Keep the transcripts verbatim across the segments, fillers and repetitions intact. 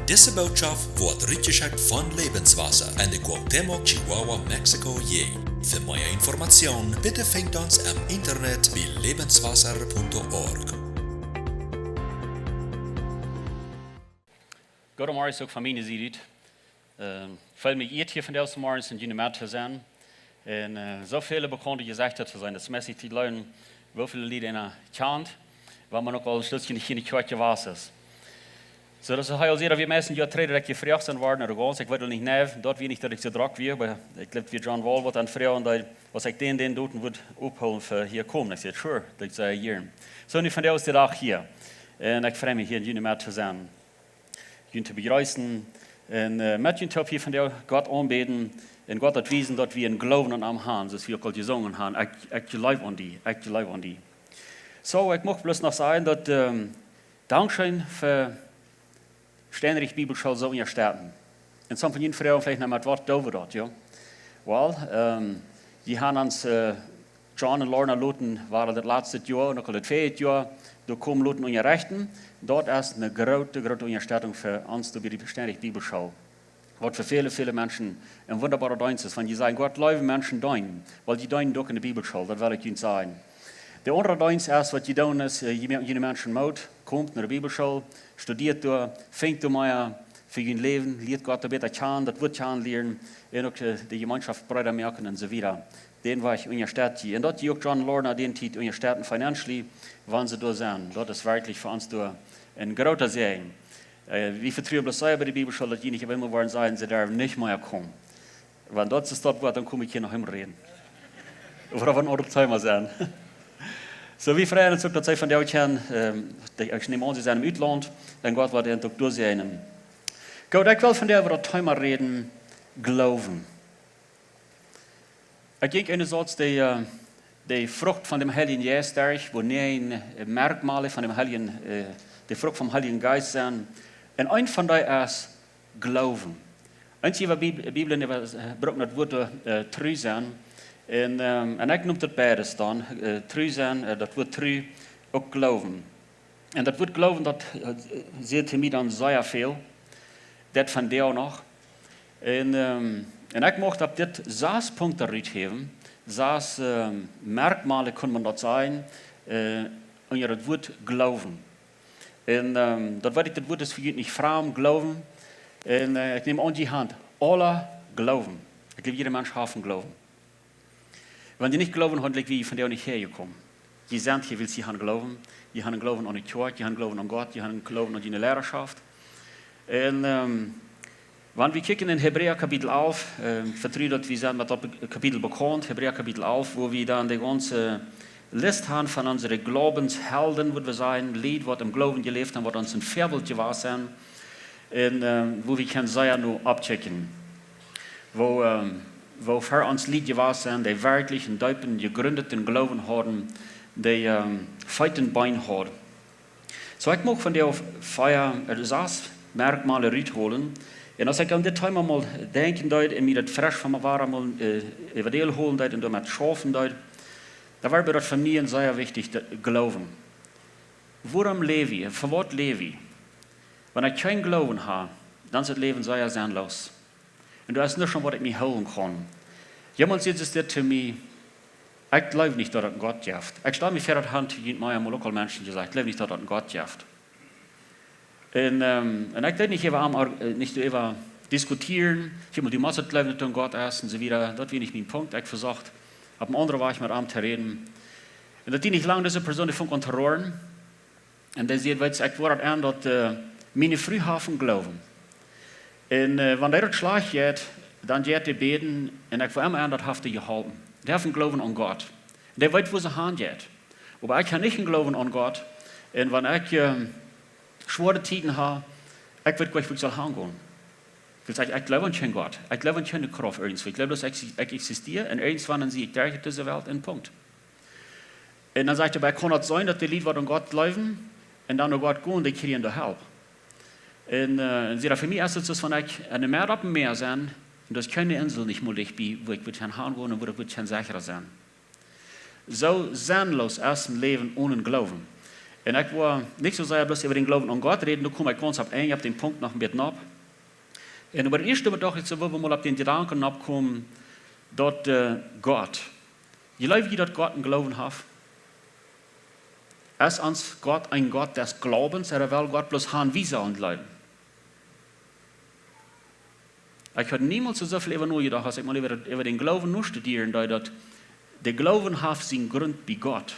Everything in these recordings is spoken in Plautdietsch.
Dise Bootschaft woat rutjeschekjt von Lebenswasser en de Cuauhtémoc, Chihuahua, Mexiko, Jäajent. Fa mea Information, bitte finjt ons em Internet bie lebenswasser punkt org. Goodemorjes uk von miene Sied ut. Ehm, feelt mie jeieet hia vondoag zemorjes en june Med to sennen. Un, eh, soo väle bekaunde Jesecha to seenen, daut es mässich to jleewen, woo väl Lied eena kjant, wan eena uk aul een Stootje nich en de Kjoakj jewast es. Soo, daut es aul sea, daut wie meist een Joa trigj, daut ekj jefroacht sie worden, ooda gaunz, ekj weet nich, nä, daut wia nich, daut ekj soo drock wia, oba ekj jleew, wia John Wall, waut dan froag, un dee, aus ekj dän, dän Doten wudd oppholen fa hia komen. Ekj säd: "Sure, ekj sie hia." Soo, nu vondoag es de Dach hia. Un ekj frei mie hia en june Med to sennen, junt to bejreessen un, eh, met junt toop hia vondoag Gott aunbäden un Gott daut wiesen, daut wie een Gloowen aun am han, soo aus wie uk aul jesungen han: "Ekj, ekj jleew aun die, ekj jleew aun die." Soo, ekj mucht bloos noch sajen daut, ehm, dankscheen fa Steinreich Bibelschool soo unjastetten. Un some von junt froagen veleicht: "Na, met waut doo wie daut, jo?" Well, ehm, dee han ons, eh, John un Lorna loten, wia daut latste Joa un uk aul daut väaje Joa, doa komen loten unjarechten. Daut es eene groote, groote Unjastettunk fa ons doa bie de Steinreich Bibelschool. Waut fa väle, väle Menschen een wundaboara Deenst es, wan jie sajen: "Gott, leewe Menschen deenen, wiels jie deenen uk en de Bibelschool." Daut well ekj junt sajen. De aundra Deenst es, waut jie doonen, es, eh, jie moaken june Menschen Moot: "Komt no de Bibelschool, studieet doa, finjt doa mea fa jun Läwen, lieet Gott doa bäta kjanen, daut Wuat kjanen lieren, un uk, eh, de Jemeenschoft breeda moaken un soo wieda." Dän Wajch unjastett jie. Un daut jie uk John un Lorna dän Tiet unjastetten financially, wan see doa sent, daut es werkjlich fa ons doa een groota Säajen. Eh, wie vetruen bloos sea bie de Bibelschool, daut jie nich opp eemol woaren sajen, see derwen nich mea komen. Wan daut soo stonen woat, dan kom ekj hia noch emma räden. Ooda wan aundre Thema sennen. Soo, wie freien ons uk, daut see vondoag kjennen, ehm, dee, ekj nem aun, see sent em Utlaunt, un Gott woat an uk doa säajnen. Goot, ekj well vondoag äwa daut Thema räden: Gloowen. Ekj denkj, eenerseits dee, eh, dee Frucht von däm Heiljen Jeist, derch woo näajen, eh, Merkmale von däm Heiljen, eh, de Frucht vom Heiljen Jeist sent. Un eent von dee es Gloowen. Eenje Bib-, Bibeln äwa, eh, brucken daut Wuat, eh, tru sennen. Un, ehm, un ekj nom daut beides dan, eh, tru sennen, eh, daut Wuat tru, uk Gloowen. Un daut Wuat Gloowen, daut, eh, sajcht to mie dan sea väl. Daut vondoag noch. Un, ehm, un ekj mucht opp dit sas Punkten ruthäwen, sas, ehm, Merkmale, kaun maun daut sajen, eh, unja daut Wuat Gloowen. Un, ehm, daut weet ekj, daut Wuat es fa junt nich framd, Gloowen. Un, eh, ekj nem aun, jie han aula Gloowen. Ekj jleew, jieda Mensch haft een Gloowen. Wan jie nich Gloowen hauden, jlikj, wia jie vondoag nich häajekomen. Jie sent hia, wiels jie han Gloowen. Jie han Gloowen aun de Kjoakj, jie han Gloowen aun Gott, jie han Gloowen aun june Leidaschoft. Un, ehm, wan wie kjikjen en Hebräa Kapitel alf, ehm, vetruen daut wie sent met daut Be-, Kapitel bekaunt, Hebräa Kapitel alf, wua wie dan de gaunze List han von onse Glaubenshelden, wudd wie sajen, Lied, waut em Gloowen jeläft han, waut ons een Väabilt jewast sent. Un, ehm, wua wie kjennen sea no oppkjikjen. Wua, ehm, wua ver ons Lied jewast sent, dee werkjlich eenen deepen, jegründeten Gloowen hauden, dee, ehm, Feet un Been hauden. Soo, ekj mucht vondoag vea, eh, sas Merkmale rutholen. Un aus ekj aun dit Thema mol denkjen deed un mie daut fresch von mie wada mol, eh, äwa däl holen deed un doamet schaufen deed, dan wort mie daut fa mie een sea wichtja, daut Gloowen. Wuarom läw wie? Fa waut läw wie? Wan ekj kjeen Gloowen ha, dan es daut Läwen sea sennloos. Un doa es nuscht, aun waut ekj mie hoolen kaun. Jemaunt säd dit to mie: "Ekj jleew nich, daut et een Gott jeft." Ekj stal mie ver, daut han to junt mea mol uk aul Menschen jesajcht: "Ekj jleew nich, daut et een Gott jeft." Un, ehm, un ekj deed nich äwa am ar-, eh, nich äwa diskutieren. Jemaunt, du motst daut jleewen, daut doa een Gott es un soo wieda. Daut wia nich mien Punkt. Ekj vesocht, opp eenen aundren Wajch met am to räden. Un daut dieed nich lang, dise Persoon, dee funk aun to roaren. Un dee säd: "Weetst, ekj woa daut aun, daut, eh, miene Fru haft een Gloowen. Un, eh, wan dee daut schlajcht jeit, dan jeit dee bäden, un ekj woa emma aun, daut haft dee jeholpen. Dee haft een Gloowen aun Gott. Dee weet, wua see han jeit. Oba ekj ha nich een Gloowen aun Gott. Un wan ekj, ehm, schwoare Tieden ha, ekj weet goanich, wua ekj saul han gonen. Wiels ekj, ekj jleew aun kjeen Gott. Ekj jleew aun kjeene Krauft irjentwua. Ekj jleew, daut ekj, ekj eksistiea un irjentwan sie ekj derch dise Welt un Punkt." Un dan sajcht hee: "Oba ekj kaun daut seenen, daut dee Lied, waut aun Gott jleewen un dan no Gott gonen, dee kjrieen doa Help." Un, eh, un säd: "Fa mie es et soo aus wan ekj en de Med opp een Mäa sie, un doa es kjeene Insel nich mol dicht bie, wua ekj wudd han gonen un wua ekj wudd kjennen secha sennen." Soo sennloos es een Läwen onen Gloowen. Un ekj wull nich soo sea bloos äwa dän Gloowen aun Gott räden, doa kom ekj gaunz opp een, opp dän Punkt noch een bät nopp. Un oba daut ieeschte, waut ekj docht, ekj sull mol opp dän Jedanken noppkomen, daut Gott, jleew jie, daut Gott een Gloowen haft? Es ons Gott een Gott des Glaubens, ooda well Gott bloos han, wie sellen jleewen? Ekj haud niemols soo väl äwa nojedocht, aus ekj mol äwa, äwa dän Gloowen nostudieren deed, daut de Gloowen haft sienen Grunt bie Gott.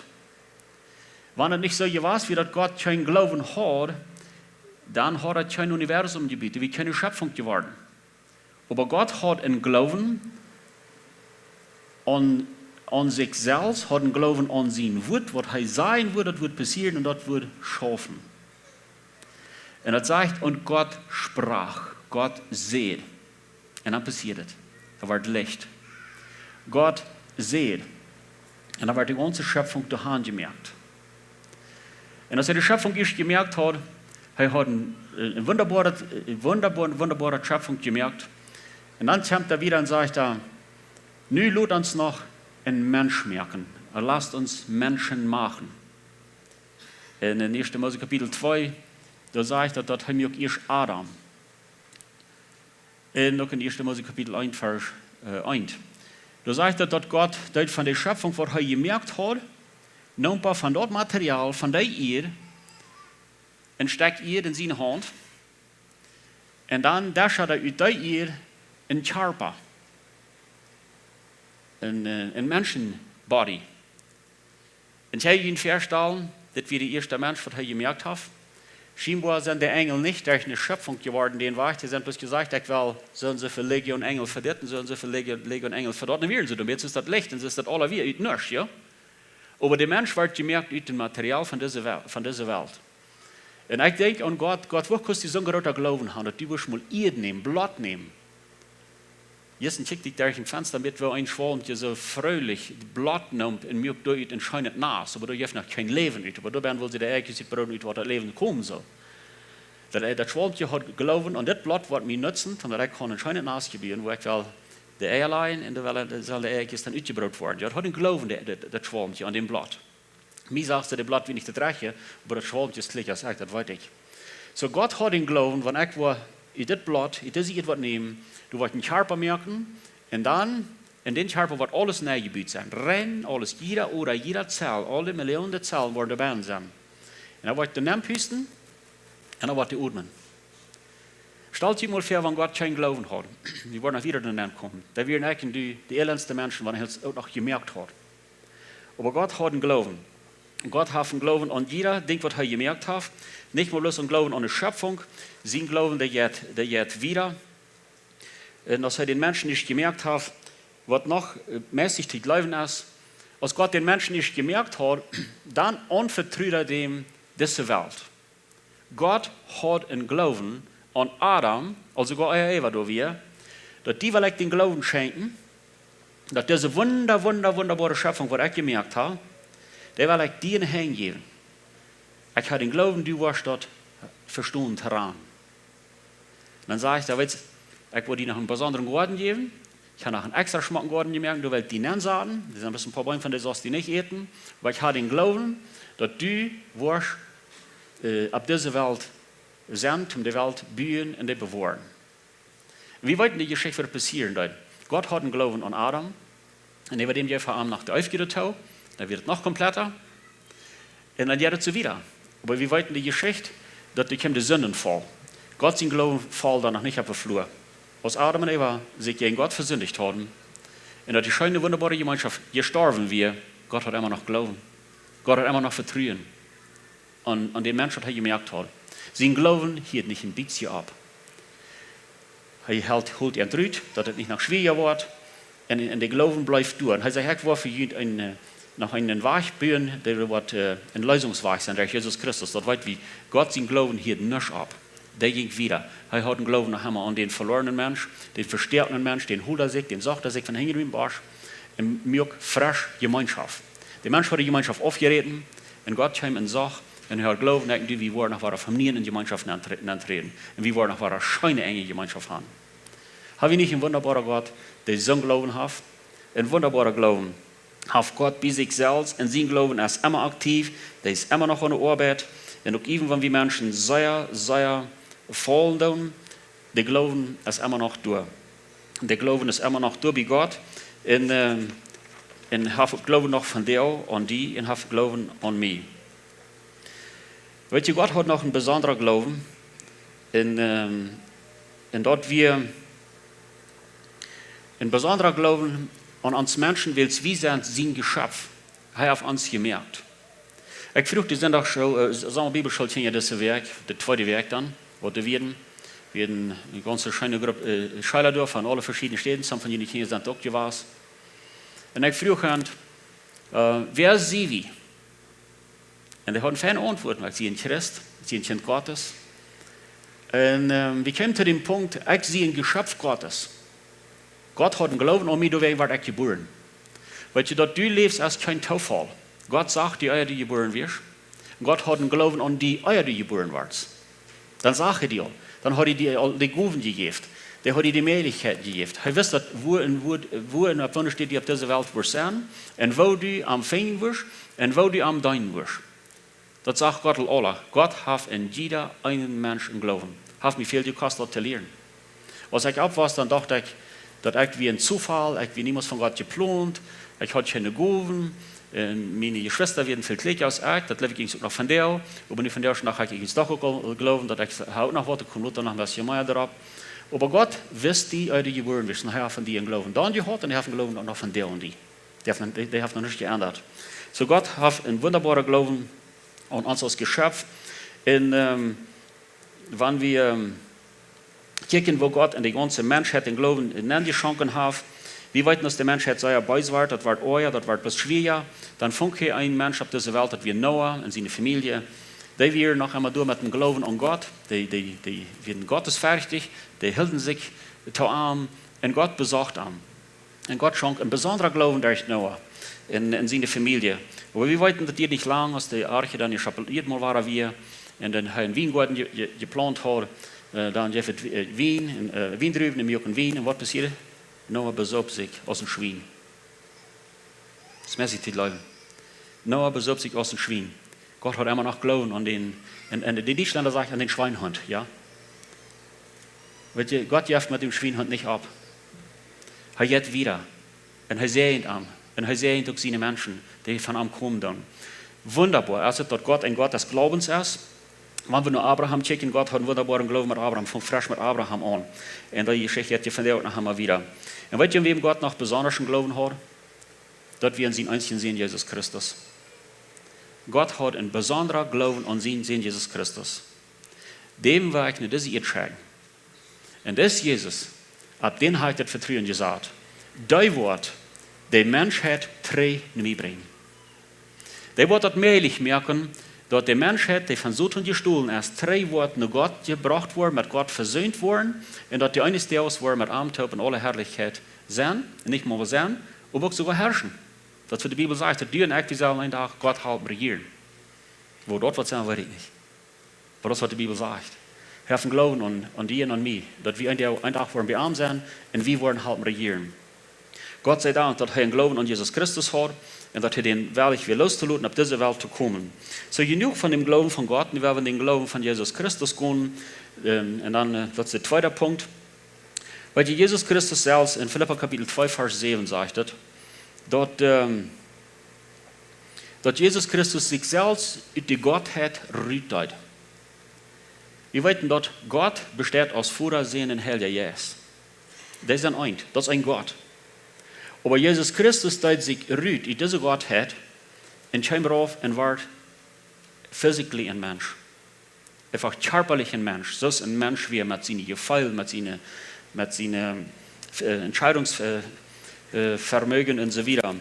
Wan et nich soo jewast wia, daut Gott kjeen Gloowen haud, dan haud hee kjeen Universum jebut, wia kjeene Schöpfunk jeworden. Oba Gott haud een Gloowen aun, aun sikj selfst, haud een Gloowen aun sien Wuat, waut hee sajen wudd, daut wudd passieren un daut wudd schaufen. Un daut sajcht: "Und Gott sprach", Gott säd. Un dan passieed et. Doa wort Licht. Gott säd. Un dan wort de gaunze Schöpfunk doahan jemoakt. Un aus hee de Schöpfunk ieescht jemoakt haud, hee haud een, een wundaboaret, een wundaboa-, wundaboare Schöpfunk jemoakt. Un dan kjemt hee wieda un sajcht hee: "Nu lot ons noch een Mensch moaken. Lasst uns Menschen machen." Un en ieeschte Mose Kapitel twee, doa sajcht daut, daut hee muak ieescht Adam. Un uk en ieeschte Mose Kapitel eent, Varsch, äh, eent. Doa sajcht daut, daut Gott deed von de Schöpfunk, waut hee jemoakt haud, neem hee von daut Material, von dee Ieed, een Stekj Ieed en siene Haunt. Un dan deed hee ut dee Ieed een Kjarpa. Een, äh, een Menschenbody. Un jie kjennen junt väastalen, dit wia de ieeschte Mensch, waut hee jemoakt haud. Schienboa sent de Enjel nich derch eene Schöpfunk jeworden, dee wacht, see sent bloos jesajcht: "Ekj well soo un soo väl Legion Enjel fa dit un soo un soo väl Legion, Legion Enjel fa daut." Un wieren see doamet, soo es daut Licht un soo es daut aula wia ut nuscht, jo? Oba de Mensch wort jemoakt ut daut Material von dise Wel-, von dise Welt. Un ekj denkj aun Gott, Gott, woo kaust du soon grooten Gloowen han, daut du wurscht mol Ieed nämen, Blott nämen? Jistren kjikjt ekj derch een Fensta met, woo een Schwalmkje soo fröhlich Blott nemt un muak doa ut een scheenet Nast, oba doa jeft noch kjeen Läwen ut, oba doa benen well see de Eikjes utbrooden, ut waut daut Läwen komen saul. Daut, äh, daut Schwalmkje haud Gloowen aun dit Blott, waut mie nutzen, daut ekj kaun een scheenet Nast buen, wua ekj well de Eia lajen un doa well, doa sellen de Eikjes dan utjebroodt woaren. Jo, daut haud een Gloowen, daut, daut, daut Schwalmkje, aun dän Blott. Mie sajcht see, daut Blott wia nich daut rajchte, oba daut Schwalmkje es jlikj aus ekj, daut weet ekj. Soo, Gott haud een Gloowen, wan ekj woa ut dit Blott, ut dise Ieed waut nämen, doa woa ekj een Kjarpa moaken, un dan, en dän Kjarpa woat aules nie jebut sennen. Rein aules, jieda Oda, jieda Zell, aule Millionen Zellen woaren doa benen sennen. Un dan woa ekj doa nenpusten, un dan woat dee odmen. Stalt junt mol väa, wan Gott kjeen Gloowen haud. Wie woaren noch wieda doa nenkomen. Daut wieren eejentlich de, de elendste Menschen, waut hee uk noch jemoakt haud. Oba Gott haud een Gloowen. Gott haft een Gloowen aun jieda Dinkj, waut hee jemoakt haft. Nich mau bloos een Gloowen aun de Schöpfunk. Sien Gloowen, dee jeit, dee jeit wieda. Un aus hee dän Menschen ieescht jemoakt haft, waut noch, äh, mässig to jleewen es, aus Gott dän Menschen ieescht jemoakt haud, dan aunvetrud hee däm dise Welt. Gott haud een Gloowen aun Adam, aulsoo soogoa ea Eva doa wia, daut: "Die well ekj dän Gloowen schenkjen, daut dise wunda-, wunda-, wundaboare Schöpfunk, waut ekj jemoakt hab, dee well ekj die en de Henj jäwen. Ekj hab dän Gloowen, du woascht daut vestonen to ranen." Dan sajcht hee: "Weetst, ekj woa die noch een besondren Goaden jäwen. Ekj hab noch een extra schmocken Goaden jemoakt, doa well ekj die nensaten. Doa sent bloos een poa Beem von, dee saust du nich äten. Oba ekj hab dän Gloowen, daut du woascht, äh, opp dise Welt sennen, om de Welt buen un dee bewoaren." Wie weeten de Jeschicht, waut passieren deed. Gott haud een Gloowen aun Adam. Un äwa däm jeef hee am noch de Eewkjeit too. Dan wia et noch kompletta. Un dan jeit et soo wieda. Oba wie weeten de Jeschicht, daut doa kjeem de Sindenfaul. Gott sien Gloowen foll dan noch nich opp de Flua. Aus Adam un Eva sikj jäajen Gott vesindicht hauden, un daut dee scheene wundaboare Jemeenschoft jestorwen wia, Gott haud emma noch Gloowen. Gott haud emma noch Vetruen aun, aun dän Mensch, waut hee jemoakt haud. Sien Gloowen hieed nich een bät opp. Hee helt, helt an trut, daut et nich noch schwieeja woat. Un, un de Gloowen bleef doa. Un hee säd: "Ekj woa fa junt een, äh, noch eenen Wajch buen, dee woat, äh, een Leesungswajch sennen, derch Jesus Christus." Daut weet wie, Gott sien Gloowen hieed nich opp. Dee jinkj wieda. Hee haud een Gloowen noch emma aun dän veloarnen Mensch, dän vestoaknen Mensch, dän hold hee sikj, dän socht hee sikj von hinjen biem Bosch, un muak fresch Jemeenschoft. De Mensch haud de Jemeenschoft aufjeräten, un Gott kjeem un sach, un hee haud Gloowen, ekj un du, wie woaren noch wada von nie en Jemeenschoft nentre-, nenträden. Un wie woaren noch wada scheene enje Jemeenschoft han. Hab wie nich een wundaboaren Gott, dee soon Gloowen haft? Een wundaboaren Gloowen. haft Gott bie sikj selfst un sien Gloowen es emma aktiv, dee es emma noch aun de Oabeit. Un uk iewen wan wie Menschen sea, sea faulen doonen, de Gloowen es emma noch doa. De Gloowen es emma noch doa bie Gott. Un, ähm, un haft Gloowen noch vondoag aun die un haft Gloowen aun mie. Weet jie, Gott haft noch een besondren Gloowen. Un, ähm, un daut wia een besondren Gloowen aun ons Menschen, wiels wie sent sien Jeschöpf. Hee haft ons jemoakt. Ekj fruach dän Sindach School, äh, Somma Bibelschool Kjinja dise Wäakj, de tweede Wäakj dan, waut wie wieren. Wie hauden eene gaunz scheene Grupp, äh, Schola doa von aule veschiedne Städen, some von june Kjinja sent uk jewast. Un ekj fruach an, äh, wäa sie wie? Un dee hauden feine Auntwuaten, ekj sie een Christ, ekj sie een Kjint Gottes. Un, ähm, wie kjeemen to dän Punkt, ekj sie een Jeschöpf Gottes. Gott haft een Gloowen aun mie, doawäajen wort ekj jebuaren. Weet jie, daut du läfst es kjeen Toofall. Gott sach die, ea du jebuaren wieescht. Gott haft een Gloowen aun die, ea du jebuaren wortst. Dan sach hee die aul. Dan haud hee die aul de Gowen jejäft. Dee haud die de Mäajlichkjeit jejäft. Hee wist daut, woo un, woo, woo un opp woone Städ du opp dise Welt wurscht sennen. Un woo du am finjen wurscht. Un woo du am deenen wurscht. Daut sach Gott aul aula. Gott haft en jieda eenen Mensch een Gloowen. Haft mie väl jekost, daut to lieren. Aus ekj oppwoss, dan docht ekj, daut ekj wia een Zufall, ekj wia niemols von Gott jeplont, ekj haud kjeene Gowen, un miene Jeschwista wieren väl kjlieekja aus ekj, daut jleew ekj uk noch vondoag, oba nu vondoag dän Dach ha ekj ieejentlich doch uk aul Gloowen, daut ekj ha uk noch waut, ekj kom lota noch een bät mea doaropp. Oba Gott wist die, ea du jebuaren wieescht, un hee haft aun die een Gloowen dan jehaut, un hee haft een Gloowen uk noch vondoag aun die. Dee haft, dee, dee haft noch nich jeendat. Soo Gott haft een wundaboaren Gloowen aun ons aus Jeschöpf. Un, ähm, wan wie, ähm, kjikjen, woo Gott en de gaunze Menschheit dän Gloowen nenjeschonken haft, wie weeten, daut de Menschheit sea bees wort, daut wort oaja, daut wort bloos schwieeja, dan funk hee een Mensch opp dise Welt, daut wia Noah un siene Famielje. Dee wieren noch emma doa met dän Gloowen aun Gott, dee, dee, dee wieren gottesferchtich, dee hilden sikj to am, un Gott besocht am. Un Gott schonk een besondren Gloowen derch Noah un, un siene Famielje. Oba wie weeten, daut dieed nich lang, aus de Arche dan jeschapeliet mol wada wia, un dan hee een Wiengoaden je-, je-, jeplaunt haud, äh, dan jeef et Wi-, äh, Wien, un, äh, Wiendruwen un muak Wien. Un waut passieed? Noah besoop sikj aus een Schwien. Daut es mäajlich to jleewen. Noah besoop sikj aus een Schwien. Gott haud emma noch Gloowen aun dän, un, un de Dietschlenda sajcht aun dän Schweinhund, jo? Weet jie, Gott jeft met dän Schweinhund nich opp. Hee jeit wieda. Un hee säajent am. Un hee säajent uk siene Menschen, dee von am komen doonen. Wundaboa es et, daut Gott een Gott des Glaubens es. Wan wie no Abraham kjikjen, Gott haud een wundaboaren Gloowen met Abraham, funk fresch met Abraham aun. Un dee Jeschicht jeit vondoag uk noch emma wieda. Un weet jie, wäm Gott noch besondren Gloowen haud? Daut wia en sienen eensjen Sän Jesus Christus. Gott haud een besondren Gloowen aun sienen Sän Jesus Christus. Däm woa ekj no dise Ieed schekjen. Un dis Jesus, opp dän ha ekj daut Vetruen jesat. Dee woat de Menschheit trigj no mie brinjen. Dee woat daut mäajlich moaken, daut de Menschheit, dee von Soton jestolen es, trigj woat no Gott jebrocht woaren, met Gott vesöhnt woaren, un daut dee eenes Doages woaren met am toop en aule Harlichkjeit sennen, un nich mau sennen, oba uk soogoa harschen. Daut waut de Bibel sajcht, daut du un ekj, wie sellen een Dach Gott halpen rejieren. Woo daut woat sennen, weet ekj nich. Oba daut es waut de Bibel sajcht. Hee haft een Gloowen aun, aun die un aun mie, daut wie een Dach, een Dach woaren bie am sennen un wie woaren halpen rejieren. Gott sie Dank, daut hee een Gloowen aun Jesus Christus haud un daut hee dän wellich wia loostoloten, opp dise Welt to komen. Soo jenuach von däm Gloowen von Gott, nu woa wie dän Gloowen von Jesus Christus gonen. Ähm, un dan, äh, daut es de tweede Punkt. Weet jie, Jesus Christus selfst en Filippa Kapitel twee, Varsch säwen sajcht et, daut, ähm, daut Jesus Christus sikj selfst ut de Gottheit rutdeed. Wie weeten, daut Gott besteit aus Voda, Sän un Heilja Jeist. Dee sent eent, daut es een Gott. Oba Jesus Christus deed sikj rut ut dise Gottheit un kjeem rauf un wort physically een Mensch. Eefach kjarpalich een Mensch, soo aus een Mensch wia met siene Jefeel, met siene, met siene, äh, Entscheidungs-, äh, äh, Vermögen un soo wieda.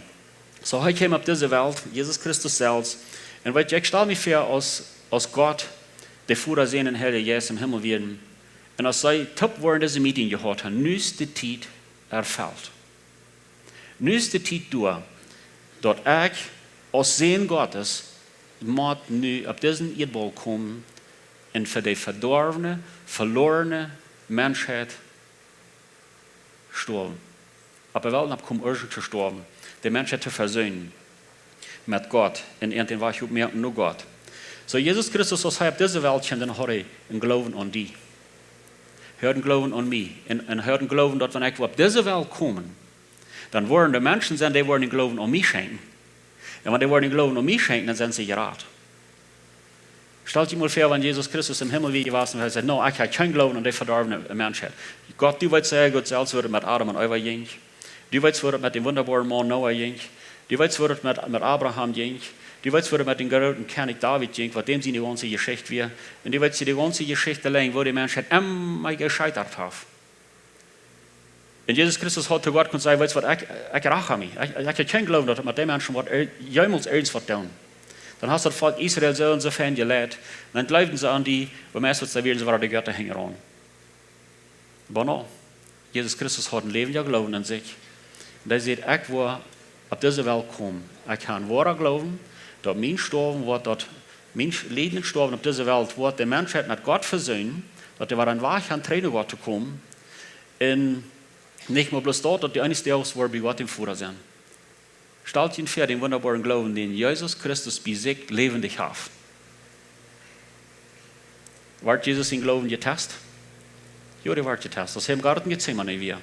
Soo, hee kjeem opp dise Welt, Jesus Christus selfst. Un weet jie, ekj stal mie väa, aus, aus Gott, de Voda, Sän un Heilja Jeist em Himmel wieren. Un aus see toop woaren dise Meeting jehaut han, nu es de Tiet erfelt. Nu es de Tiet doa, daut ekj aus Sän Gottes mott nu opp disen Ieedbaul komen un fa de vedorwne, velorne Menschheit stoawen. Opp de Welt nopp komen, irjent to stoawen. de Menschheit to vesöhnen met Gott un an dän Wajch oppmoaken no Gott. Soo, Jesus Christus, aus hee opp dise Welt kjeem, dan haud hee een Gloowen aun die. Hee haud een Gloowen aun mie. Un, un hee haud een Gloowen, daut wan ekj opp dise Welt kom, dan woaren doa Menschen sennen, dee woaren een Gloowen aun mie schenkjen. Un wan dee woaren een Gloowen aun mie schenkjen, dan sent see jerat. Stalt junt mol väa, wan Jesus Christus em Himmel wia jewast un hee säd: "No, ekj hab kjeen Gloowen aun dee vedorwne Menschheit." Gott, du weetst sea goot selfst, woo daut met Adam un Eva jinkj. Du weetst, woo daut met däm wundaboaren Maun Noah jinkj. Du weetst, woo daut met, met Abraham jinkj. Du weetst, woo daut met däm grooten Kjennich David jinkj, waut däm siene gaunze Jeschicht wia. Un du weetst de gaunze Jeschicht lang, woo de Menschheit emma jescheitert haft. Un Jesus Christus haud to Gott kunt sajen: "Weetst waut, ekj, ekj rach mie. Ekj, ekj hab kjeen Gloowen, daut met dee Menschen woat jemols irjent waut doonen." Dan haud daut Volkj Israel soo un soo fein jeleit. Dan jleewden see aun die, oba meist waut see wieren, see wieren de Jetta hinjaraun. Oba no, Jesus Christus haud een läwendja Gloowen aun sikj. Un hee säd: "Ekj woa opp dise Welt komen. Ekj hab een woaren Gloowen, daut mien Stoawen woat, daut mien Lieden un Stoawen opp dise Welt woat de Menschheit met Gott vesöhnen, daut dee woaren een Wajch han trigj no Gott to komen. Un nich mau bloos daut, daut dee eenes Daags woaren bie Gott dän Voda sennen." Stalt junt väa dän wundaboaren Gloowen, dän Jesus Christus bie sikj läwendich haft. Wort Jesus sien Gloowen jetest? Jo, dee wort jetest. Aus hee em Goaden Getsemane wia,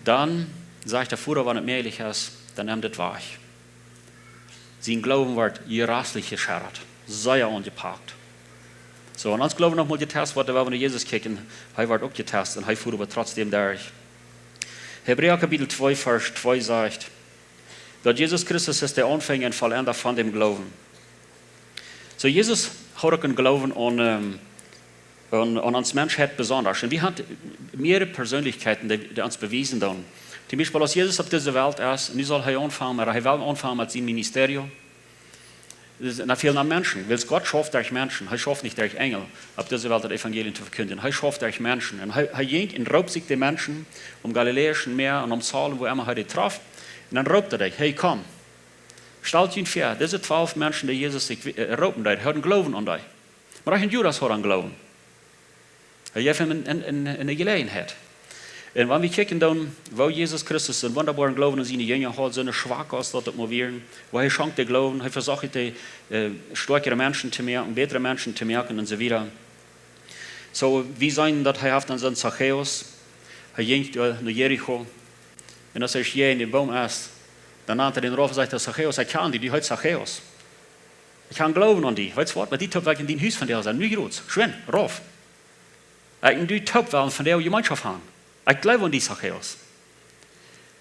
dan sajcht de Voda: "Wan et mäajlich es, dan nemm dit wajch." Sien Gloowen wort jreslich jeschedat, sea aunjepakt. Soo, wan ons Gloowen noch mol jetest woat, dan woa wie no Jesus kjikjen. Hee wort uk jetest un hee foa oba trotzdäm derch. Hebräa Kapitel twee, Varsch twee sajcht, daut Jesus Christus es de Aunfänja un Vollenda von däm Gloowen. Soo, Jesus haud uk een Gloowen aun, ähm, aun, aun ons Menschheit besonda. Un wie haben mearere Persönlichkeiten, dee, dee ons bewiesen doonen. Toom Biespel, aus Jesus opp dise Welt es, un nu saul hee aunfangen, oba hee well aunfangen met sien Ministerium. Daut es, dan fälen aun Menschen. Wiels Gott schauft derch Menschen. Hee schauft nich derch Enjel, opp dise Welt daut Evangelium to vekjindjen. Hee schauft derch Menschen. Un hee, hee jinkj un roopt sikj de Menschen om Galiläa un Mäa un om Saul, wua emma hee dee trof. Un dan roopt hee dee: "Hey, komm." Stalt junt väa, dise twalf Menschen, dee Jesus sikj, äh, roopen deed, hauden Gloowen aun dee. Oba uk een Judas haud een Gloowen. Hee jeef am eene, eene, eene, eene Jeläajenheit. Un wan wie kjikjen dan, woo Jesus Christus een wundaboaren Gloowen aun siene Jinja haud, soo schwak aus daut uk mau wieren, woo hee schonk dän Gloowen, hee vesocht de, äh, stoakjere Menschen to moaken, bätre Menschen to moaken un soo wieda. Soo, wie seenen daut hee haft dan sien Zachäus, hee jinkj, äh, no Jericho. Un aus hee hia aun dän Boom es, dan nant hee dän rauf un sajcht: "Zachäus, ekj kjan die, du heetst Zachäus. Ekj hab Gloowen aun die. Weetst waut, met die toop well ekj en dien Hus vondoag sennen. Nu jrod, schwind, rauf. Ekj un du toop wellen vondoag Jemeenschoft haben. Ekj jleew aun die, Zachäus.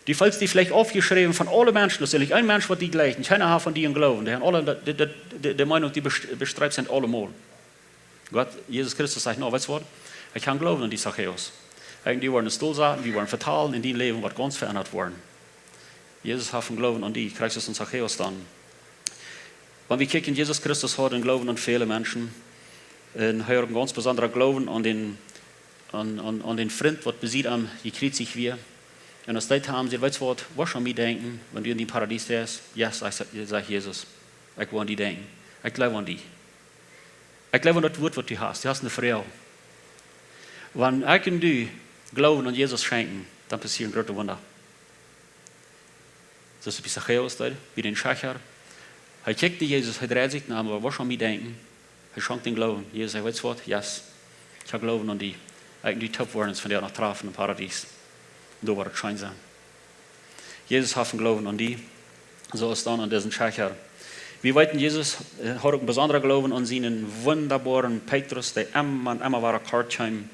Du feelst die veleicht aufjeschräwen von aule Menschen. Daut es nich een Mensch, waut die jleicht. Un kjeena haft von die een Gloowen. Dee haben aule de, de, de, de, de Meenunk, die best-, bestreit sent aulemol." Gott, Jesus Christus sajcht: "No, weetst waut? Ekj hab Gloowen aun die, Zachäus. Ekj un du woaren ons dol saten, wie woaren vetalen un dien Läwen woat gaunz veendat woaren." Jesus haft een Gloowen aun die, krakjt soo aus Zachäus dan. Wan wie kjikjen, Jesus Christus haud een Gloowen aun väle Menschen. Un hee haud een gaunz besondren Gloowen aun dän, aun, aun, aun dän Frint, waut besied am jekjriezicht wia. Un aus dee to am säd: "Weetst waut, woascht aun mie denkjen, wan du en dien Paradies best?" "Jo," sajcht, sajcht Jesus, "ekj woa aun die denkjen. Ekj jleew aun die. Ekj jleew aun daut Wuat, waut du hast. Du hast eene Fru." Wan ekj un du Gloowen aun Jesus schenkjen, dan passieren groote Wunda. Soo aus bie Zachäus doa, bie dän Schächer. Hee kjikjt no Jesus, hee dreit sikj no am, oba woascht aun mie denkjen. Hee schonk dän Gloowen. Jesus säd: "Weetst waut? Yes. Ekj hab Gloowen aun die. Ekj un du toop woaren ons vondoag noch trafen em Paradies. Doa woat et scheen sennen." Jesus haft een Gloowen aun die, soo aus dan aun disen Schächer. Wie weeten, Jesus, äh, haud uk een besondren Gloowen aun sienen wundaboaren Petrus, dee emma un emma wada kort kjeem.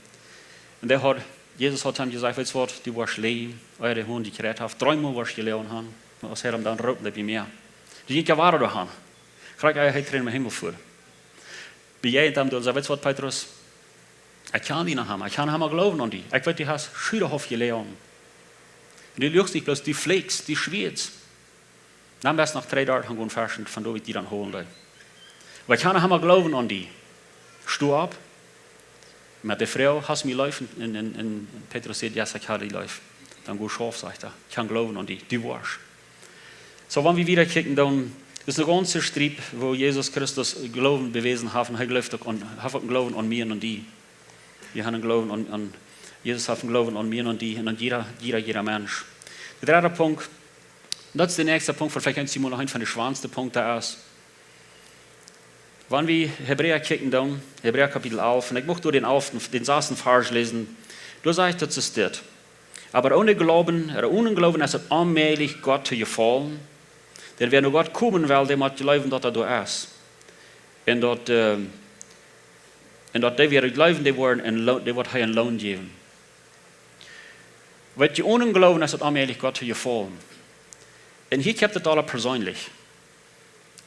Un dee haud, Jesus haud am jesajcht: "Weetst waut, du woascht läajen, ea de Hunt die jekjräajen haft. Dreemol woascht du jeläajen haben." Aus hee am dan roopt, dee bie mie. Dee jinkj jo wada doahan. Krakjt ea hee trigj nom Himmel fua. Bejäajent am doa un säd: "Weetst waut, Petrus? Ekj kjan die noch emma. Ekj hab noch emma Gloowen aun die. Ekj weet, du hast schudahaft jeläajen. Un du luachst nich bloos, du flieekjst, du schwieedst. Dan best noch dree Doag gonen feschen, von doa woa ekj die dan holen doo. Oba ekj hab noch emma Gloowen aun die. Sto opp. Met de Fru, hast mie leef?" Un, un, un, un Petrus säd: "Yes, ekj hab die leef." "Dan go schauf," sajcht hee. "Ekj hab Gloowen aun die. Du woascht." Soo, wan wie wieda kjikjen, dan es noch een gaunze Striep, woo Jesus Christus Gloowen bewäsen haft. Un hee jleeft uk aun, haft uk een Gloowen aun mie un aun die. Wie haben een Gloowen aun, aun, Jesus haft een Gloowen aun mie un aun die un aun jieda, jieda, jieda Mensch. De dredde Punkt, Daut es de näakjste Punkt, waut veleicht eent von de schwoaste Punkten es. Wan wie Hebräa kjikjen doonen, Hebräa Kapitel alf, un ekj mucht doa dän alften, dän sassten Varsch läsen, doa sajcht daut, es dit: "Oba onen Gloowen, oda onen Gloowen es et onmäajlich, Gott to jefaulen. Denn wäa no Gott komen well, dee mott jleewen, daut hee doa es. Un daut, äh, un daut dee, wäa jleewen, dee woaren een Lo-, dee woat hee een Loon jäwen." Weetst, onen Gloowen es et onmäajlich, Gott to jefaulen. Un hia kjemt et aul perseenlich.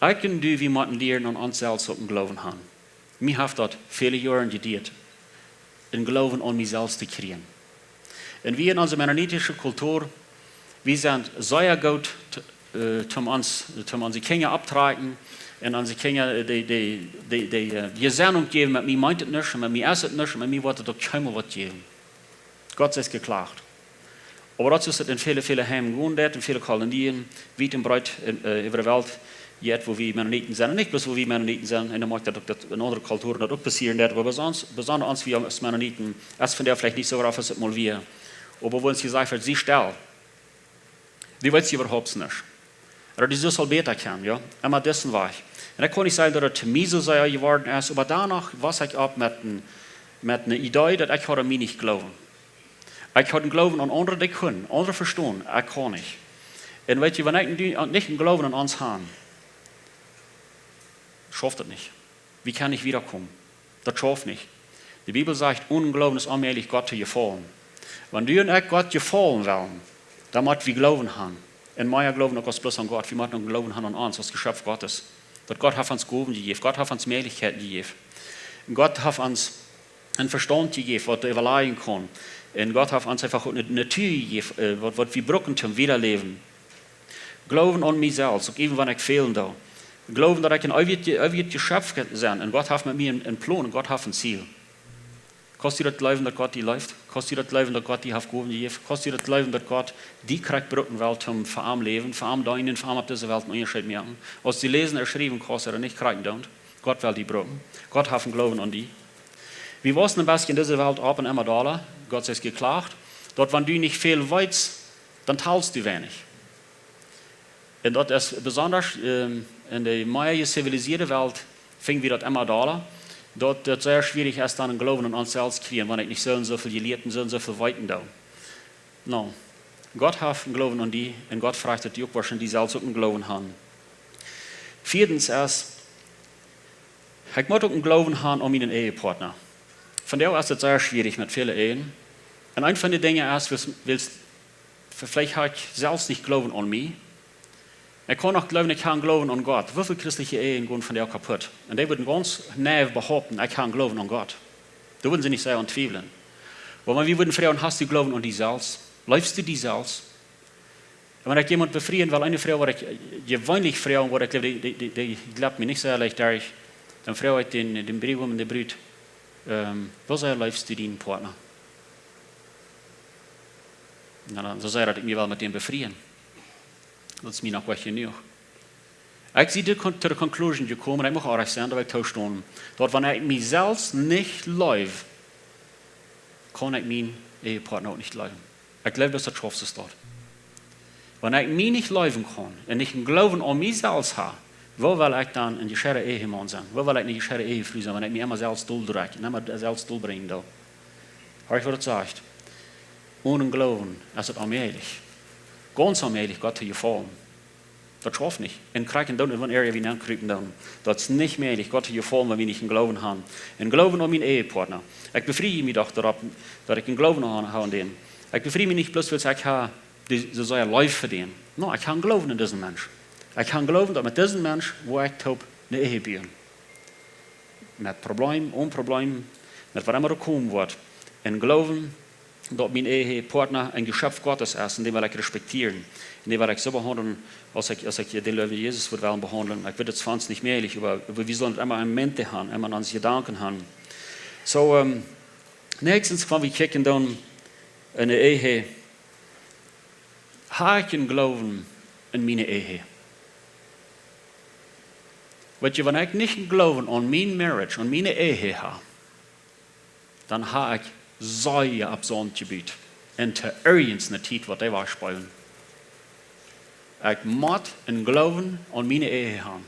Ekj un du, wie motten lieren, aun ons selfst uk een Gloowen haben. Mie haft daut väle Joaren jeduat, een Gloowen aun mie selfst to kjrieen. Un wie en onse mennonitische Kultua, wie sent sea goot, t-, äh, toom ons, toom onse Kjinja opptrakjen un onse Kjinja, äh, dee, dee, dee, dee, äh, Jesennunk jäwen: "Met mie meent et nuscht, un met mie es et nuscht, un met mie woat et uk kjeenmol waut jäwen." Gott es jeklagt. Oba daut es et en väle, väle Heims, en väle Kolonien, wiet un breet en, äh, äwa de Welt, jet, wua wie Mennoniten sent. Un nich bloos wua wie Mennoniten sent, un dan moakt daut uk, daut en aundre Kulturen daut uk passieren deit, oba besonda, besonda ons, wie aus Mennoniten, es vondoag veleicht nich soo rauf aus et mol wia. Oba wua ons jesajcht woat: "Sie stell. Du weetst äwahaupt nuscht." Oda: "Du sust aul bäta kjennen, jo?" Emma disen Wajch. Un ekj kaun nich sajen, daut et to mie soo sea jeworden es, oba doano wos ekj opp met een, met eene Idee, daut ekj haud aun mie nich Gloowen. Ekj haud een Gloowen aun aundre, dee kunnen, aundre vestonen, ekj kaun nich. Un weetst, wan ekj nich, nich een Gloowen aun ons haben, schauft daut nich. Wie kjennen nich wiedakomen. Daut schauft nich. De Bibel sajcht, onen Gloowen es onmäajlich, Gott to jefaulen. Wan du un ekj Gott jefaulen wellen, dan mott wie Gloowen haben. Un mea Gloowen uk aus bloos aun Gott. Wie motten uk Gloowen haben aun ons, aus Jeschöpf Gottes. Daut Gott haft ons Gowen jejäft, Gott haft ons Mäajlichkjeiten jejäft. Un Gott haft ons een Vestaunt jejäft, waut wie äwalajen kjennen. Un Gott haft ons eefach eene Natua jejäft, äh, waut, waut wie brucken toom wieda läwen. Gloowen aun mie selfst, uk eewen wan ekj fälen doo. Gloowen, daut ekj een eewjet, eewjet Jeschöpf sie. Un Gott haft met mie een, een Plon, un Gott haft een Ziel. Kaust du daut jleewen, daut Gott die leeft? Kaust du daut jleewen, daut Gott die haft Gowen jejäft? Kaust du daut jleewen, daut Gott die krakjt brucken well toom fa am läwen, fa am deenen, fa am opp dise Welt een Unjascheet moaken? Aus du läsen un schriewen kaust, oda nich, krakjt doont, Gott well die brucken. Gott haft een Gloowen aun die. Wie wausen een bät en dise Welt opp un emma dolla, Gott es jeklagt, daut wan du nich väl weetst, dan talst du weinich. Un daut es besonda, ähm, en de mea jezivilisierde Welt finj wie daut emma dolla, daut et sea schwierich es, dan een Gloowen aun ons selfst kjrieen, wan ekj nich soo un soo väl jelieet un soo un soo väl weeten doo. No, Gott haft een Gloowen aun die, un Gott frajcht, daut du uk woascht en die selfst uk een Gloowen haben. Vieedens es, ekj mott uk een Gloowen haben aun mienen Ehepartner. Vondoag es et sea schwierich met väle Ehen. Un eent von de Dinja es, wiels, wiels, veleicht hab ekj selfst nich Gloowen aun mie. Ekj kaun noch jleewen, ekj hab een Gloowen aun Gott. Woo väl christelje Ehen gonen vondoag kaput? Un dee wudden gaunz naiv behaupten, ekj hab een Gloowen aun Gott. Doa wudden see nich sea aun twiewlen. Oba wan wie wudden froagen: "Hast du Gloowen aun die selfst? Leefst du die selfst?" Un wan ekj jemaunt befrieen well, eene Fru, waut ekj, äh, jeweenlich froag, waut ekj jleew, dee, dee, dee, dee jleeft mie nich sea leicht derch, dan froag ekj dän, dän Briegaum un de Brut: "Ähm, woo sea leefst du dienen Partner?" Na, dan, soo sea, daut ekj mie well met dän befrieen. Daut es mie noch nich jenuach. Ekj sie de Con-, to de Conclusion jekomen, ekj mucht ierlich sennen, daut ekj toostonen, daut wan ekj mie selfst nich leew, kaun ekj mienen Ehepartner uk nich leewen. Ekj jleew, daut es daut schwoaste Stoot. Wan ekj mie nich leewen kaun un nich een Gloowen aun mie selfst hab, woo well ekj dan een jescheiden Ehemaun sennen? Woo well ekj eene jescheide Ehefru sennen, wan ekj mie emma selfst doldrekj un emma selfst dolbrinjen doo? Hia woat et jesajcht: Onen Gloowen es et onmäajlich, gaunz onmäajlich, Gott to jefaulen. Daut schauft nich. Un krakjt en doonen, en wan area wie nenn krupen doonen. Daut es nich mäajlich, Gott to jefaulen, wan wie nich een Gloowen haben. Een Gloowen aun mienen Ehepartner. Ekj befrie mie doch doaropp, daut ekj een Gloowen aun, hab aun dän. Ekj befrie mie nich bloos, wiels ekj hab dee, soo sea leef fa dän. No, ekj hab een Gloowen en disen Mensch. Ekj hab een Gloowen, daut met disen Mensch woa ekj toop eene Ehe buen. Met Problem, onen Problem, met waut emma doa komen woat. Een Gloowen, daut mien Ehepartner een Jeschöpf Gottes es, un dän well ekj respektieren. Un dän well ekj soo behaundlen, aus ekj, aus ekj dän leewen Jesus wudd wellen behaundlen. Ekj weet, daut es fa ons nich mäajlich, oba, oba wie sellen et emma en mente haben, emma en onse Jedanken haben. Soo, ähm, näakjstens, wan wie kjikjen doonen, en de Ehe, hab ekj een Gloowen en miene Ehe? Weetst, wan ekj nich een Gloowen aun mien marriage, aun miene Ehe hab, dan hab ekj sea opp Saunt jebut. Un to irjent eene Tiet woat dee wajchspälen. Ekj mott een Gloowen aun miene Ehe han.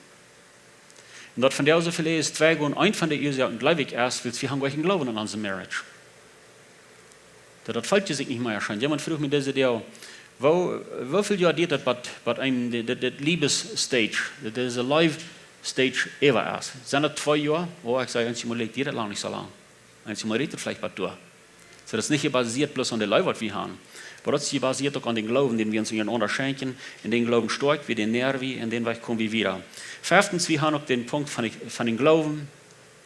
Un daut von dee soo väl es, twee gonen, eent von de Uasoaken, jleew ekj, es, wiels wie han goa kjeen Gloowen aun onse marriage. Daut, daut felt sikj nich mea scheen. Jemaunt fruach mie dise Doag, woo, woo väl Joa diet daut, waut, waut een, dit, dit, dit Liebesstage, dit es een Love Stage äwa es. Sent daut twee Joa? Oh, ekj saj, eensjemol lat daut lang nich soo lang. Eensjemol lat daut veleicht waut doa. Soo, daut es nich jebasieet bloos aun de Leew, waut wie han. Oba daut es jebasieet uk aun dän Gloowen, dän wie ons unjarenaunda schenkjen, un dän Gloowen stoakj wie, dän nähr wie, un dän Wajch kom wie wieda. Feftens, wie han uk dän Punkt von de, von dän Gloowen.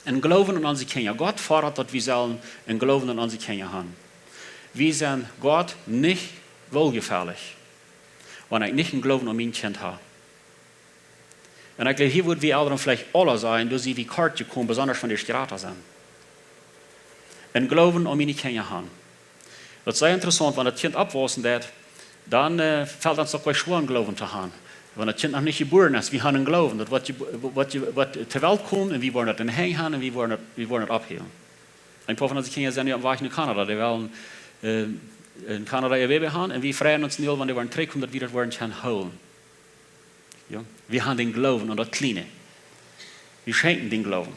Een Gloowen aun onse Kjinja. Gott fodat, daut wie sellen een Gloowen aun onse Kjinja han. Wie sent Gott nich woljefällich, wan ekj nich een Gloowen aun mien Kjint ha. Un ekj jleew, hia wudden wie Elren veleicht aula sajen, doa sie wie kort jekomen, besonda wan dee jrata sent. Een Gloowen aun miene Kjinja han. Daut es sea interessaunt, wan daut Kjint oppwaussen deit, dan, äh, felt ons daut uk schwoa, een Gloowen to han. Wan daut Kjint noch nich jebuaren es, wie han een Gloowen, daut woat je-, woat je-, woat to Welt komen un wie woaren daut en de Henj han un wie woaren daut, wie woaren daut ophoolen. Een poa von onse Kjinja sent nu oppem Wajch no Kanada, dee wellen, äh, en Kanada äa Baby han un wie freien ons nu aul, wan dee woaren trigjkomen, daut wie daut woaren kjennen hoolen. Jo? Wie han dän Gloowen aun daut Kjliene. Wie schenkjen dän Gloowen.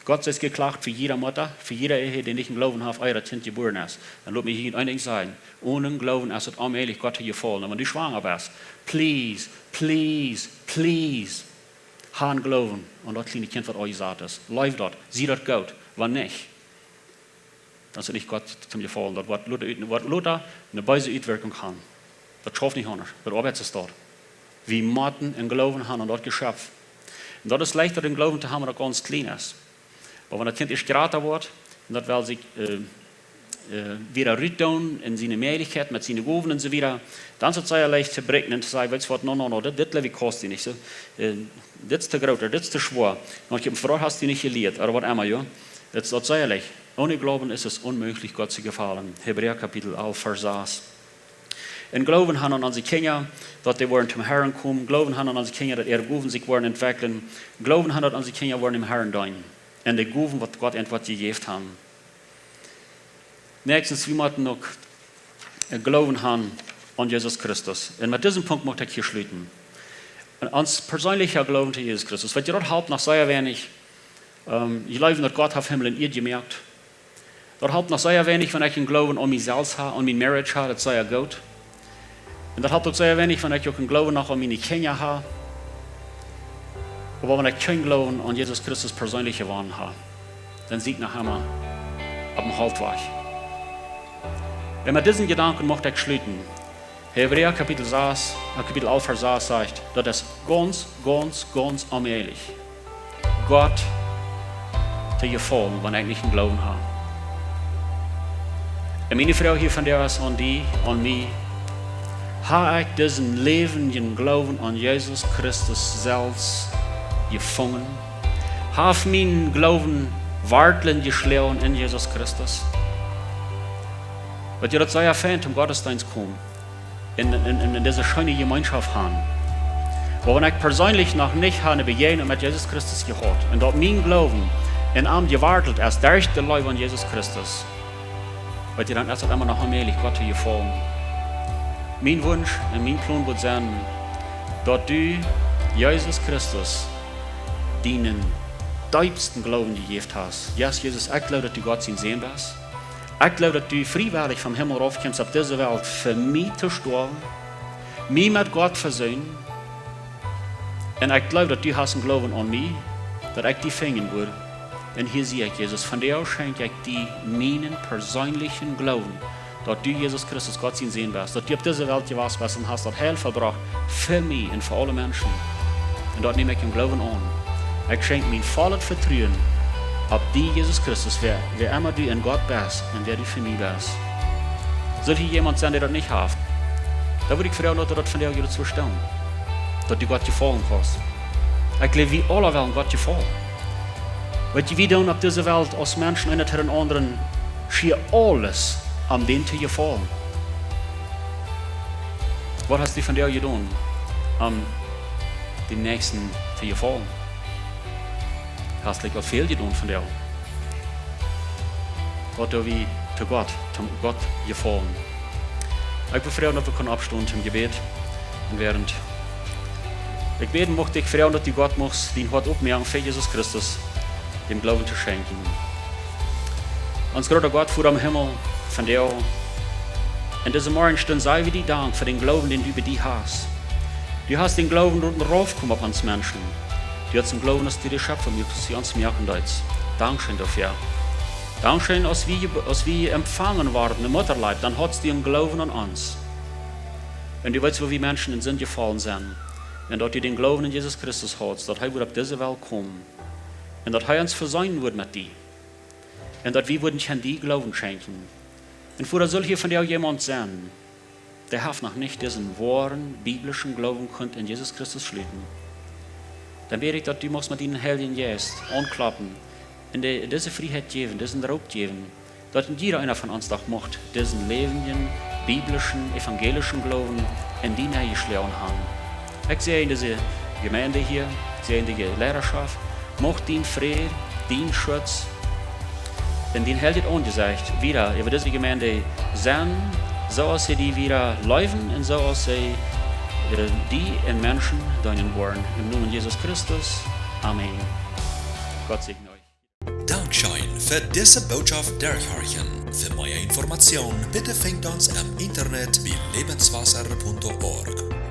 Gott es jeklagt fa jiede Mutta, fa jiede Ehe, dee nich een Gloowen haft, ea daut Kjint jebuaren es. Un lot mie hia een Dinkj sajen. Onen Gloowen es et onmäajlich, Gott to jefaulen. Un wan du schwanga best, please, please, please, ha een Gloowen aun daut kjliene Kjint, waut aul jesat es. Leew daut, sie daut goot. Wan nich, dan es et nich Gott toom jefaulen. Daut woat lota ut-, woat lota eene beese Utwirkunk han. Daut schauft nich aundasch. Daut oabeit soo. Wie motten een Gloowen han aun daut Jeschöpf. Un daut es leichta, dän Gloowen to han, wan daut gaunz kjlien es. Oba wan daut Kjint ieescht jrata woat, un daut well sikj, äh, äh, wieda rutdoonen en siene Mäajlichkjeit met siene Gowen un soo wieda, dan es et sea leicht to bräakjen un to sajen, weetst waut, no, no, no, dit, dit Läwen kaust du nich soo. Äh, dit es to groot, dit es to schwoa. Wan ekj hab veroat, hast du nich jelieet, ooda waut emma, jo. Daut es, daut es sea leicht. Ohne Glauben ist es unmöglich, Gott zu gefallen. Hebräa Kapitel alf, Varsch sas. Un Gloowen han aun onse Kjinja, daut dee woaren toom Herrn komen. Gloowen han aun onse Kjinja, daut äare Gowen sikj woaren entwekjlen. Gloowen han, daut onse Kjinja woaren däm Herrn deenen. Un de Gowen, waut Gott an woat jejäft han. Näakjstens, wie motten uk, äh, Gloowen han aun Jesus Christus. Un met disen Punkt mucht ekj hia schluten. Un ons perseenlicha Gloowen to Jesus Christus. Weetst du, daut halpt noch sea weinich. Ähm, jleewen, daut Gott haft Himmel un Ieed jemoakt. Daut halpt noch sea weinich, wan ekj een Gloowen aun mie selfst ha, aun mien marriage ha, daut es sea goot. Un daut halpt uk sea weinich, wan ekj uk een Gloowen noch aun miene Kjinja ha. Oba wan ekj kjeen Gloowen aun Jesus Christus perseenlich jewonnen ha, dan sie ekj noch emma oppem Halfwajch. Un met disen Jedanken mucht ekj schluten. Hebräa Kapitel sas, äh, Kapitel alf, Varsch sas sajcht, daut es gaunz, gaunz, gaunz onmäajlich, Gott to jefaulen, wan ekj nich een Gloowen ha. Un miene Froag hia vondoag es aun die, aun mie: Ha ekj disen läwendjen Gloowen aun Jesus Christus selfst jefungen? Haft mien Gloowen Wartlen jeschloagen en Jesus Christus? Weetst du, daut es sea fein, toom Gottesdeenst komen un, un, un, un dise scheene Jemeenschoft han. Oba wan ekj perseenlich noch nich ha eene Bejäajnunk met Jesus Christus jehaut un daut mien Gloowen en am jewartelt es derch de Leew aun Jesus Christus, weetst du, dan es daut emma noch onmäajlich, Gott to jefaulen. Mien Wunsch un mien Plon woat sennen, daut du Jesus Christus dienen deepsten Gloowen jejäft hast. Ja, Jesus, ekj jleew, daut du Gott sien Sän best. Ekj jleew, daut du friewellich vom Himmel rauf kjeemst opp dise Welt, fa mie to stoawen, mie met Gott vesöhnen. Un ekj jleew, daut du hast een Gloowen aun mie, daut ekj die finjen wudd. Un hia sie ekj, Jesus, vondoag schenkj ekj die mienen perseenlichen Gloowen, daut du Jesus Christus, Gott sien Sän best, daut du opp dise Welt jewast best un hast daut Heil vollbrocht fa mie un fa aule Menschen. Un daut neem ekj em Gloowen aun. Ekj schenkj mien vollet Vetruen opp die, Jesus Christus, wäa, wäa emma du en Gott best un wäa du fa mie best. Sull hia wäa sennen, dee daut nich haft? Dan wudd ekj froagen, daut du daut vondoag hia toostonen, daut du Gott jefaulen kaust. Ekj jleew, wie aula wellen Gott jefaulen. Weetst du, wie doonen opp dise Welt aus Menschen eena dän aundren schia aules, om dän to jefaulen. Waut hast du vondoag jedonen, om dän Näakjsten to jefaulen? Hast du veleicht väl jedonen vondoag? Waut doo wie to Gott, toom Gott jefaulen? Ekj wudd froagen, daut wie kjennen oppstonen toom Jebäd. Un wäarent Ekj bäd un mucht die froagen, daut du Gott muchst dien Hoat opmoaken fa Jesus Christus, dän Gloowen to schenkjen. Ons groota Gott, Voda em Himmel, vondoag, en dise Morjenstund saj wie die Dank fa dän Gloowen, dän du bie die hast. Du hast dän Gloowen loten raufkomen opp ons Menschen. Du hast dän Gloowen, aus du de Schepfa muakst, aus du ons moaken deetst. Dankscheen doafäa. Dankscheen, aus wie, aus wie empfangen worden em Muttaleib, dan haudst du dän Gloowen aun ons. Un du weetst, woo wie Menschen en Sind jefollen sent. Un daut du dän Gloowen en Jesus Christus haudst, daut hee wudd opp dise Welt komen. Un daut hee ons vesenen wudd met die. Un daut wie wudden kjennen die Gloowen schenkjen. Un Voda, sull hia vondoag jemaunt sennen, dee haft noch nich disen woaren biblischen Gloowen kunt en Jesus Christus schluten, dan bäd ekj, daut du muchst met dienen Heiljen Jeist aunkloppen un de, dise Frieheit jäwen, disen Roop jäwen, daut en jieda eena von ons doch mucht disen läwendjen, biblischen, evangelischen Gloowen en die nenjeschloagen haben. Ekj säajen dise Jemeent hia, säajen de Leidaschoft, mucht dien Fräd, dien Schutz un dien heiljet Aunjesecht wieda äwa dise Jemeent sennen, soo aus see die wieda leewen un soo aus see, äh, die un Menschen deenen woaren. Em Nomen Jesus Christus. Amen. Gott säajen junt. Dankscheen fa dise Bootschoft derchhorchen. Fa mea Information, bitte finjt ons em Internet bie lebenswasser punkt org.